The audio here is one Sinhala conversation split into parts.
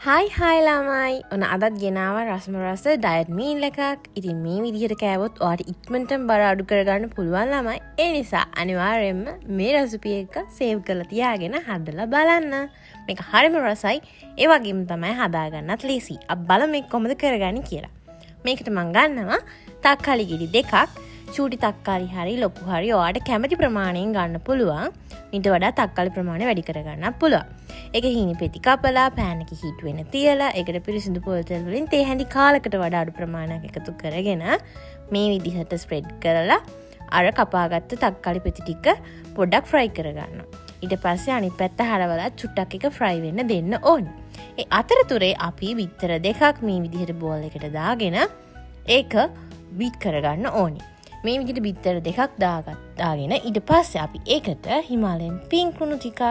හායි හායි ළමයි, ඔන්න අදත් ගෙනාව රසම රස ඩයට් මීල් එකක්. ඉතින් මේ විදිහට කෑවොත් ඔයාට ඉක්මනටම බර අඩු කරගන්න පුළුවන් ළමයි. ඒ නිසා අනිවාර්යයෙන්ම මේ රෙසිපි එක සේව් කරලා තියාගෙන හදලා බලන්න. මේක හරිම රසයි. ඒ වගේම තමයි හදාගන්නත් ලේසි. අපි බලමු මේක කොහොමද කරගන්නේ කියලා. මේකට මං ගන්නවා තක්කාලි ගෙඩි දෙකක්. චූටි තක්කාලි හරි ලොකු හරි ඔයාට කැමති ප්‍රමාණයෙන් ගන්න පුළුවන්. ඊට වඩා තක්කාලි ප්‍රමාණය වැඩි කරගන්නත් පුළුවන්. ඒක හීනි පෙති කපලා පෑන් එක හීට් වෙන තියලා, ඒකට පිරිසිදු පොල් තෙල් වලින් තේ හැඳි කාලකට වඩා අඩු ප්‍රමාණයක් එකතු කරගෙන, මේ විදිහට ස්ප්‍රෙඩ් කරලා අර කපාගත්ත තක්කාලි පෙති ටික පොඩ්ඩක් ෆ්‍රයි කරගන්න. ඊට පස්සේ අනිත් පැත්ත හරවලා චුට්ටක් එක ෆ්‍රයි වෙන්න දෙන්න ඕනි. ඒ අතරතුරේ අපි බිත්තර දෙකක් මේ විදිහට බෝල් එකට දාගෙන ඒක බීට් කරගන්න ඕනි. මේ විදිහට බිත්තර දෙකක් දාගෙන ඊට පස්සේ අපි ඒකට හිමාලයන් පිංක් ලුණු ටිකක්,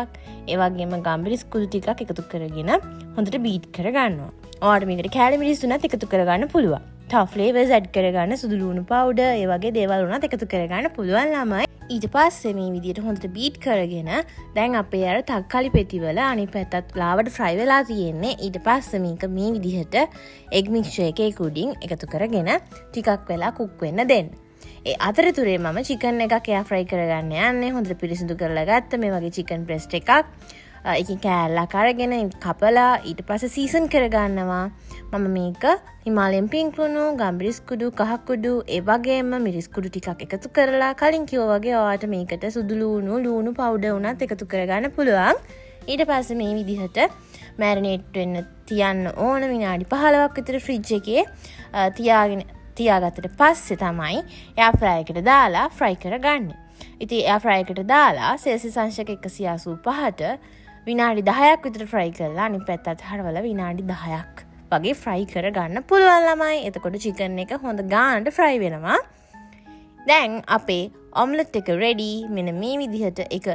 ඒ වගේම ගම්මිරිස් කුඩු ටිකක් එකතු කරගෙන හොඳට බීට් කරගන්නවා. ඔයාලට මේකට කෑලි මිරිස් උනත් එකතු කරගන්න පුළුවන්. තව ෆ්ලේවර්ස් ඇඩ් කරගන්න සුදු ලුණු පවුඩර්, ඒ වගේ දේවල් උනත් එකතු කරගන්න පුළුවන් ළමයි. ඊට පස්සේ මේ විදිහට හොඳට බීට් කරගෙන දැන් අපේ අර තක්කාලි පෙතිවල අනිත් පැත්තත් ලාවට ෆ්‍රයි වෙලා තියෙන්නේ. ඊට පස්සේ මේක මේ විදිහට එග් මික්ස්චර් එකේ උඩින් එකතු කරගෙන ටිකක් වෙලා කුක් වෙන්න දෙන්න. ඒ අතරතුරේ මම චිකන් එකක් එයා ෆ්‍රයි කරගන්න යන්නේ. හොඳට පිරිසිදු කරලා ගත්ත මේ වගේ චිකන් බ්‍රෙස්ට් එකක්. ඒකෙන් කෑල්ලක් අරගෙන කපලා ඊට පස්සේ සීසන් කරගන්නවා. මම මේක හිමාලයන් පිංක් ලුණු, ගම්මිරිස් කුඩු, කහ කුඩු, ඒ වගේම මිරිස් කුඩු ටිකක් එකතු කරලා, කලින් කිව්වා වගේ ඔයාට මේකට සුදු ලුණු, ලුණු පවුඩර් උනත් එකතු කරගන්න පුළුවන්. ඊට පස්සේ මේ විදිහට මැරිනේට් වෙන්න තියන්න ඕන විනාඩි 15ක් විතර ෆ්‍රිජ් එකේ තියාගෙන. තියාගත්තට පස්සේ තමයි එයා ෆ්‍රයි එකට දාලා ෆ්‍රයි කරගන්නේ. ඉතින් එයා ෆ්‍රයි එකට දාලා සෙල්සියස් අංශක 185ට විනාඩි 10ක් විතර ෆ්‍රයි කරලා, අනිත් පැත්තත් හරවලා විනාඩි 10ක් වගේ ෆ්‍රයි කරගන්න පුළුවන් ළමයි. එතකොට චිකන් එක හොඳ ගානට ෆ්‍රයි වෙනවා. දැන් අපේ ඔම්ලට් එක රෙඩි. මෙන්න මේ විදිහට එක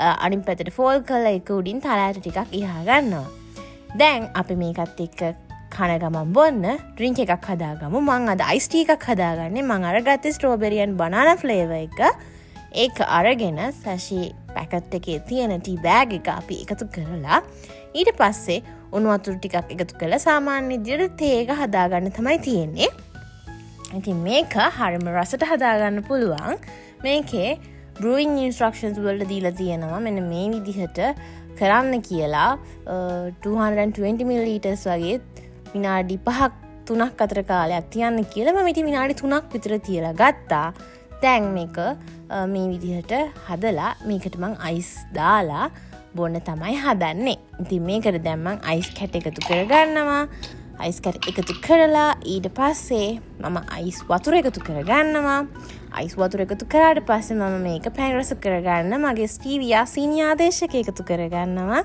අනිත් පැත්තට ෆෝල්ඩ් කරලා එක උඩින් තල ඇට ටිකක් ඉහා ගන්නවා. දැන් අපි මේකත් එක්ක කන ගමන් බොන්න ඩ්‍රින්ක් එකක් හදාගමු. මං අද අයිස් ටී එකක් හදාගන්නේ. මං අරගත්තේ ස්ට්‍රෝබෙරි ඇන්ඩ් බනානා ෆ්ලේවර් එක. ඒක අරගෙන සැෂේ පැකට් එකේ තියෙන ටී බෑග් එක අපි එකතු කරලා, ඊට පස්සේ උණු වතුර ටිකක් එකතු කරලා සාමාන්‍ය විදියට තේ එක හදාගන්න තමයි තියෙන්නේ. ඉතින් මේක හරිම රසට හදාගන්න පුළුවන්. මේකේ බෲවිං ඉන්ස්ට්‍රක්ෂන්ස් වලට දීලා තියෙනවා මෙන්න මේ විදිහට කරන්න කියලා, 220 ml වගේ විනාඩි 5ක් 3ක් අතර කාලයක් තියන්න කියලා. මම ඉතින් විනාඩි 3ක් විතර තියලා ගත්තා. දැන් මේක මේ විදිහට හදලා මේකට මං අයිස් දාලා බොන්න තමයි හදන්නේ. ඉතින් මේකට දැන් මං අයිස් කැට එකතු කරගන්නවා. අයිස් කැට එකතු කරලා ඊට පස්සේ මම අයිස් වතුර එකතු කරගන්නවා. අයිස් වතුර එකතු කරාට පස්සේ මම මේක පැන් රස කරගන්න මගේ ස්ටීවියා සීනි ආදේශක එකතු කරගන්නවා.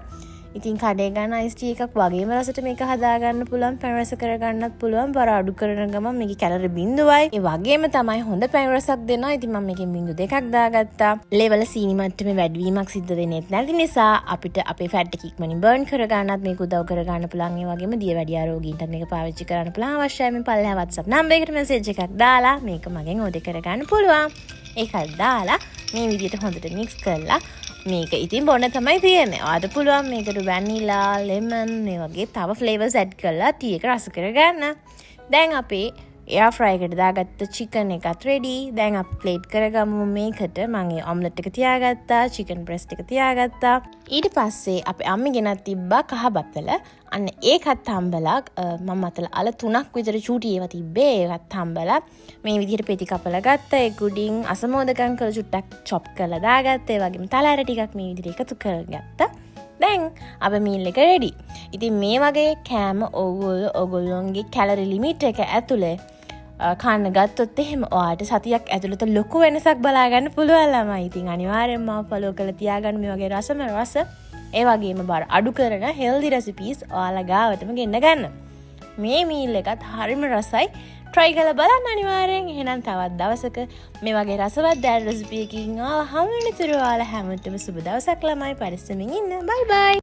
ඉතින් කඩේ ගන්න අයිස් ටී එකක් වගේම රසට මේක හදාගන්න පුළුවන්, පැන් රස කරගන්නත් පුළුවන්. බර අඩු කරන ගමන් මේකේ කැලරි බිඳුවයි. ඒ වගේම තමයි හොඳ පැන් රසක් දෙනවා. ඉතින් මම මේකෙන් බිඳු 2ක් දාගත්තා. ලේවල සීනි මට්ටමේ වැඩිවීමක් සිද්ධ වෙන්නේ නැති නිසා අපිට අපේ ෆැට් එක ඉක්මනින් බර්න් කරගන්නත් මේක උදව් කරගන්න පුළුවන්. ඒ වගේම දියවැඩියා රෝගීන්ටත් මේක පාවිච්චි කරන්න පුළුවන්. අවශ්‍යයි මේ පල්ලෙහා WhatsApp number එකට මැසේජ් එකක් දාලා මේක මගෙන් ඕඩර් කරගන්න පුළුවන්. ඒකත් දාලා මේ විදිහට හොඳට මික්ස් කරලා මේක ඉතින් බොන්න තමයි තියෙන්නේ. ඔයාට පුළුවන් මේකට වැනිලා, ලෙමන් මේ වගේ තව ෆ්ලේවර්ස් ඇඩ් කරලා ටී එක රස කරගන්න. දැන් අපේ එයා ෆ්‍රයි එකට දාගත්ත චිකන් එකත් රෙඩි. දැන් අපි ප්ලේට් කරගමු. මේකට මං ඒ ඔම්ලට් එක තියාගත්තා, චිකන් බ්‍රෙස්ට් එක තියාගත්තා. ඊට පස්සේ අපේ අම්මි ගෙනත් තිබ්බා කහ බත්තල. අන්න ඒකත් හම්බලා, මම මතල අල තුනක් විතර චූටි ඒවා තිබ්බේ. ඒකත් හම්බලා මේ විදිහට පෙති කපලා ගත්තා. ඒක උඩින් අසමෝදකම් කරලා චුට්ටක් චොප් කරලා දාගත්තා. ඒ වගේම තල ඇට ටිකක් මේ විදිහට එකතු කරගත්තා. දැන් අපේ මීල් එක රෙඩි. ඉතින් මේ වගේ කෑම ඔයගොල්ලෝ ඔයගොල්ලොන්ගේ කැලරි ලිමිට් එක ඇතුලේ කන්න ගත්තොත් එහෙම ඔයාට සතියක් ඇතුළත ලොකු වෙනසක් බලා ගන්න පුළුවන් ළමයි. ඉතින් අනිවාර්යෙන්ම මාව ෆලෝ කරලා තියාගන්න. මේ වගේ රසම රස, ඒ වගේම බර අඩු කරන හෙල්දි රෙසිපීස් ඔයාලා ගාවටම ගෙන්න ගන්න. මේ මීල් එකත් හරිම රසයි. ට්‍රයි කරලා බලන්න අනිවාර්යෙන්. එහෙනම් තවත් දවසක මේ වගේ රසවත් ඩයට් රෙසිපි එකකින් ආව හමු වෙනතුරු ඔයාලා හැමෝටම සුබ දවසක් ළමයි. පරිස්සමින් ඉන්න. බයි බයි.